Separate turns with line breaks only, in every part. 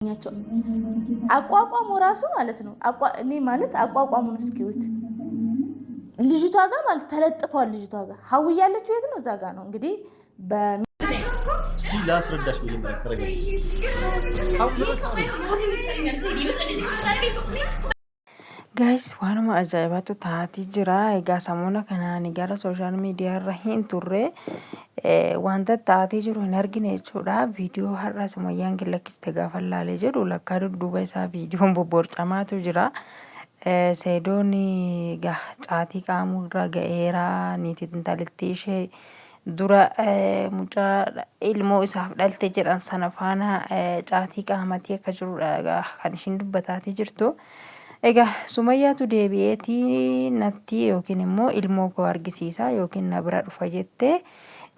ናቸው። አቋቋሙ ራሱ ማለት ነው። እኔ ማለት አቋቋሙን እስኪዩት ልጅቷ ጋር ማለት ተለጥፏል። ልጅቷ ጋር ሀዊ ያለችው የት ነው? እዛ ጋር ነው እንግዲህ።
እስኪ ላስረዳሽ መጀመሪያ ተረጋጊ።
Guys, waanuma ajaa'ibaatu ta'aatii jira. Egaa samoona kana ani gara sooshaal miidiyaa irra hin turre, wanta ta'aatii jiru hin argine jechuudha. Viidiyoo har'a Sumayyaan gad lakkiste gaafa laalee jedhu lakkaa dudduuba isaa viidiyoon bobborcamaatu jira. Seedoon egaa caatii qaamuu irra ga'eera. Niitii intalittii ishee dura mucaa ilmoo isaaf dhalte jedhan sana faana caatii qaamatii akka jirudha egaa kan ishiin dubbataatii jirtu. Egaa Sumayyaatu deebi'eeti natti yookiin immoo ilmoo koo argisiisa yookiin na bira dhufa jettee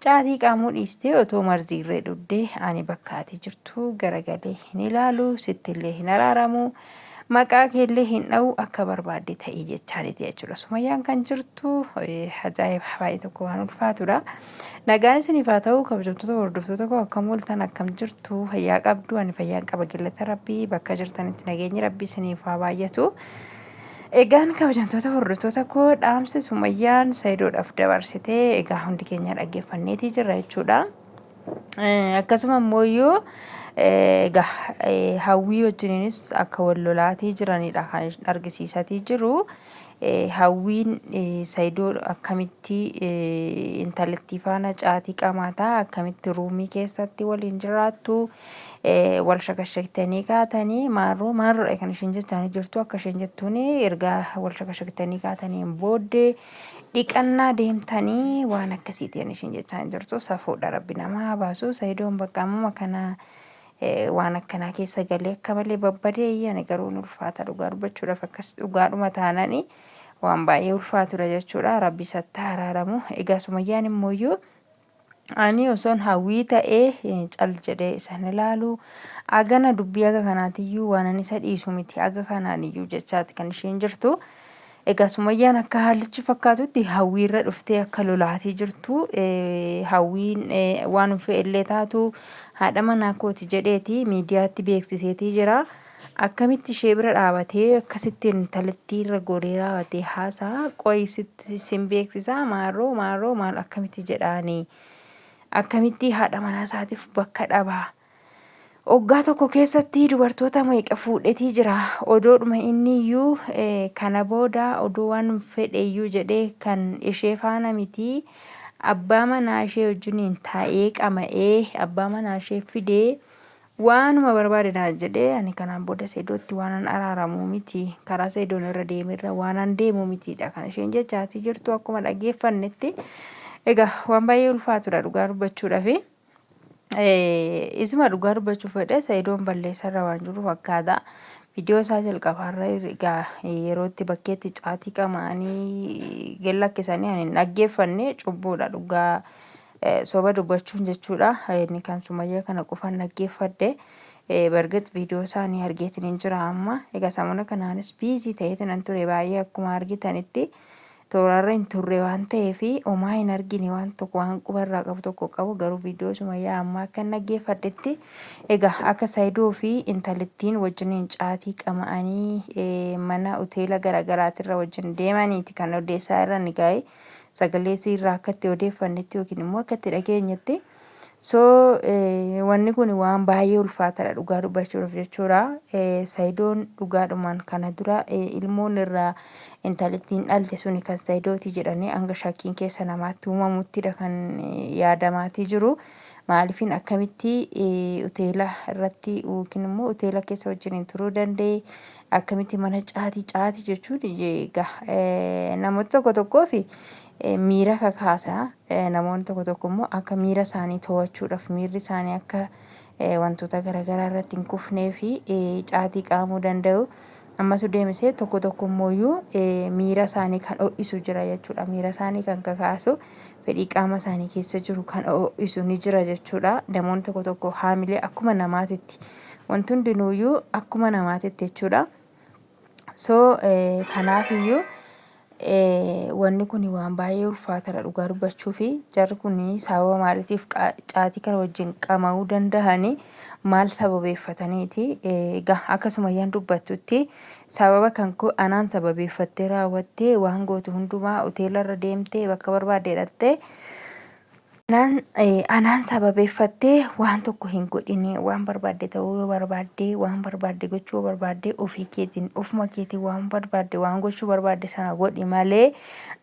caatii qaamuu dhiistee otoo marziirree dhugdee ani bakka ati jirtu garagalee hin ilaalu, sittillee hin araaramu, maqaa keellee hin dha'u, akka barbaadde ta'i jechaaniti jechuudha. Sumayyaan kan jirtu ajaa'iba, baay'ee tokko waan ulfaatudha. Nagaan isiniif haa ta'u, kabajamtoota hordoftoota koo, akkam ooltan, akkam jirtu, fayyaa qabdu? Ani fayyaan qaba, galata Rabbii. Bakka jirtanitti nageenyi Rabbii isiniif haa baay'atu. Egaan kabajamtoota hordoftoota koo, dhaamsa Sumayyaan Sayidoodhaaf dabarsitee egaa hundi keenya dhaggeeffanneetii jirra jechuudha. Akkasuma immoo iyyuu egaa Hawwii wajjiniinis akka wal lolaatii jiranidha kan argisiisatii jiru. Hawwiin Sayidoo akkamitti intalittii faana caatii qamaataa, akkamitti ruumii keessatti waliin jiraattu, wal shakashaktanii kaatanii maarroo maarroodha kan isheen jechaanii jirtu. Akka isheen jettuun erga wal shakashaktanii kaataniin booddee dhiqannaa deemtanii waan akkasiiti kan isheen jechaa jirtu. Safuudha, Rabbi namaa haa baasu. Sayidoon bakka ammuma kana waan akkanaa keessa galee akka malee babbadee, ani garuu ni ulfaata dhugaa dubbachuudhaaf. Akkas dhugaadhuma taananii waan baay'ee ulfaatudha jechuudha. Rabbi isatti haa araaramu. Egaa Sumayyaan immooyyuu ani osoon Hawwii ta'ee cal jedhee isan ilaalu, agana dubbii aga kanaatiyyuu waan ani isa dhiisu miti aga kanaaniyyuu jechaati kan isheen jirtu. Egaa Sumayyaan akka haalichi fakkaatutti Hawwiirra dhuftee akka lolaatii jirtu, Hawwiin waan fe'ellee taatu haadha manaa kooti jedheeti miidiyaatti beeksiseetii jira. Akkamitti ishee bira dhaabatee akkasittiin intalittii irra goree raawwatee haasaa qoyi sitti sin beeksisaa maarroo maarroo maal akkamitti jedhaanii, akkamitti haadha manaa isaatiif bakka dhabaa? Waggaa tokko keessatti dubartoota meeqa fuudhetii jira? Odoodhuma inni iyyuu kana booda odoo waan fedhe iyyuu jedhee kan ishee faana miti, abbaa manaa ishee wajjiniin taa'ee qama'ee abbaa manaa ishee fidee waanuma barbaade naa jedhee, ani kanaan booda Seedootti waanan araaramu miti, karaa Seedoon irra deemerra waanan deemu mitiidha kan isheen jechaatii jirtu akkuma dhaggeeffannetti. Egaa waan baay'ee ulfaatudha dhugaa dubbachuudhafi. Isuma dhugaa dubbachuuf fedhe Sa'idoon balleessarra waan jiru fakkaata. Viidiyoo isaa jalqabaarra egaa yeroo itti bakkeetti caatii qama'anii gad lakkisanii ani hin dhaggeeffanne, cubbuudha dhugaa soba dubbachuun jechuudha. Inni kan Sumayyaa kana qofaan dhaggeeffadhe. Bargit viidiyoo isaanii argeetiin hin jira amma. Egaa samuna kanaanis biizii ta'eetiin hin ture baay'ee, akkuma argitanitti. Toorarra hin turre waan ta'eef homaa hin argine, waan tokko waan quba irraa qabu tokko qabu. Garuu viidiyoo Sumayyaa ammaa akkan dhaggeeffadhetti egaa akka Saayidoo fi intalittiin wajjiniin caatii qama'anii mana hoteela garaagaraatirra wajjin deemaniiti kan odeessaa irra ni gaa'e, sagalee isiirraa akka itti odeeffannetti yookiin immoo akka itti dhageenyetti. So wanni kun waan baay'ee ulfaataadha dhugaa dubbachuudhaaf jechuudha. Sayidoon dhugaadhumaan kana dura ilmoon irraa intalittiin dhalte suni kan Sayidooti jedhanii hanga shakkiin keessa namaatti uumamuttidha kan yaadamaatii jiru. Maaliifin akkamitti hoteela irratti yookiin immoo hoteela keessa wajjin turuu danda'e? Akkamitti mana caatii? Caatii jechuun egaa namoota tokko tokkoofi miira kakaasa. Namoonni tokko tokko immoo akka miira isaanii to'achuudhaaf, miirri isaanii akka wantoota garaagaraa irratti hin kufnee fi caatii qaamuu danda'u. Ammas deemisee tokko tokko immoo miira isaanii kan ho'isu jira jechuudha. Miira isaanii kan kakaasu, fedhii qaama isaanii keessa jiru kan ho'isu ni jira jechuudha. Namoonni tokko tokko haamilee akkuma namaatitti, wanti hundinuuyyuu akkuma namaatitti jechuudha. So kanaafiyyuu Wanni kun waan baay'ee ulfaataadha dhugaa dubbachuufi jarri kun sababa maaliitiif caatii kana wajjin qama'uu danda'anii maal sababeeffataniiti? Egaa akka Sumayyaan dubbattutti sababa kan koo anaan sababeeffattee raawwattee waan gootu hundumaa hoteelarra deemtee bakka barbaadde dhaqxee Anaan, anaan sababeeffattee waan tokko hin godhini. Waan barbaadde ta'uu yoo barbaadde, waan barbaadde gochuu yoo barbaadde ofii keetiin, ofuma keetiin waan barbaadde, waan gochuu barbaadde sana godhi malee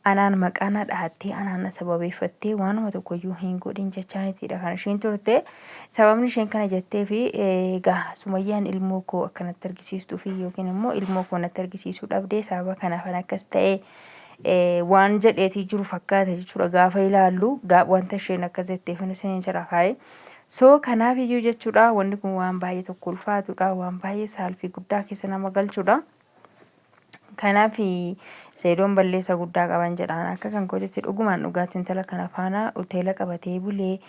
anaan maqaa na dhahattee, anaan na sababeeffattee waanuma tokkoyyuu hin godhin jechaanitiidha kan isheen turte. Sababni isheen kana jettee fi egaa Sumayyaan ilmoo koo akkanatti argisiistuu fi yookiin immoo ilmoo koo natti argisiisuu dhabdee sababa kanaafan akkas ta'e. waan jedheetii jiru fakkaata jechuudha gaafa ilaallu wanta isheen akkas jetteef isiniin jedha kaa'e. So kanaaf iyyuu jechuudha wanni kun waan baay'ee tokko ulfaatudha waan baay'ee saalfii guddaa keessa nama galchudha. Kanaaf Seedoon balleessa guddaa qaban jedhaan akka kan kootitti dhugumaan dhugaatti intala kana faana hoteela qabatee bulee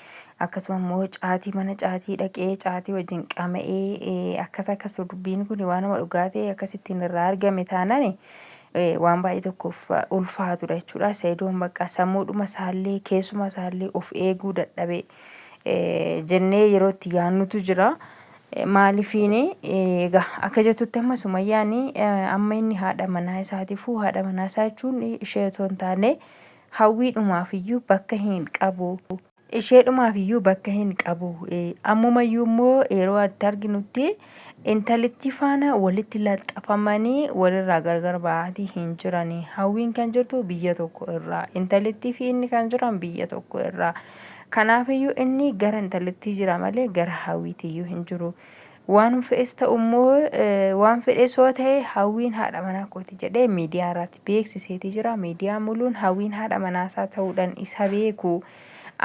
akkasuma immoo caatii mana caatii dhaqee caatii wajjin qama'ee akkas akkas dubbiin kun waanuma dhugaa ta'e akkasittiin irraa argame taanaan waan baay'ee tokko ulfaatudha jechuudha. Sa'idoon bakka sammuudhuma isaallee keessuma isaallee of eeguu dadhabe jennee yeroo itti yaannutu jira. Maalifiin egaa akka jettutti amma Sumayyaan amma inni haadha manaa isaatiifuu haadha manaa isaa jechuun ishee otoo hin taane hawwiidhumaaf iyyuu bakka hin qabu. Isheedhumaaf iyyuu bakka hin qabu. Ammuma iyyuu immoo yeroo itti arginutti intalittii faana walitti laxxafamanii walirraa gargar ba'aatii hin jirani. Hawwiin kan jirtu biyya tokko irraa. Intalittii fi inni kan jiran biyya tokko irraa. Kanaaf iyyuu inni gara intalittii jira malee gara hawwiitii iyyuu hin jiru. Waan fe'es ta'u immoo waan fedhes yoo ta'e hawwiin haadha manaa kooti jedhee miidiyaa irratti beeksiseetii jira. Miidiyaa muluun hawwiin haadha manaa isaa ta'uudhaan isa beeku.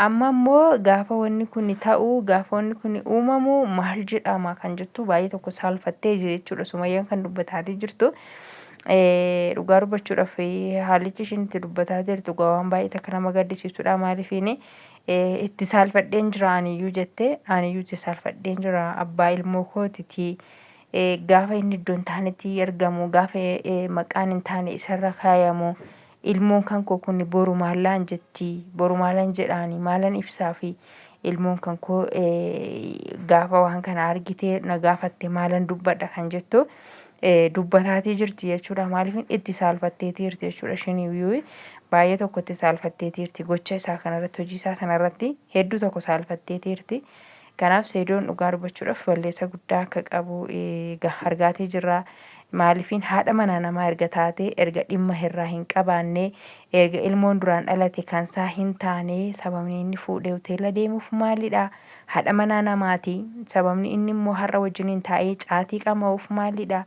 Amma immoo gaafa wanni kun ta'u gaafa wanni kun uumamu maal jedhama kan jettu baay'ee tokko saalfattee jechuudha Sumayyaan kan dubbataatii jirtu. Dhugaa dubbachuudhaaf haalichi ishiin itti dubbataa jirtu waan baay'ee takka nama gaddisiisudha maaliifiini. Itti saalfadheen jira aniyyuu jette aniyyuu itti saalfadheen jira abbaa ilmoo kootiti gaafa inni iddoo hin taanetti argamu gaafa maqaan hin taane isarra kaayamu ilmoon kan koo kun boru maalaan jetti boru maalan jedhaani maalan ibsaafi ilmoon kan koo gaafa waan kana argitee na gaafatte maalan dubbadha kan jettu dubbataatii jirti jechuudha. Maaliif itti saalfatteetii jirti jechuudha. Isheen iyyuu baay'ee tokko itti saalfatteetii jirti. Gocha isaa kanarratti hojii isaa kanarratti hedduu tokko saalfatteetii jirti. Kanaaf Seedoon dhugaa dubbachuudhaaf balleessa guddaa akka qabu argaatii jirra. Maaliifiin haadha manaa namaa erga taatee erga dhimma irraa hin qabaanne erga ilmoon duraan dhalate kan isaa hin taane sababni inni fuudhee hoteela deemuuf maalidha? Haadha manaa namaati. Sababni inni immoo har'a wajjiniin taa'ee caatii qama'uuf maalidha?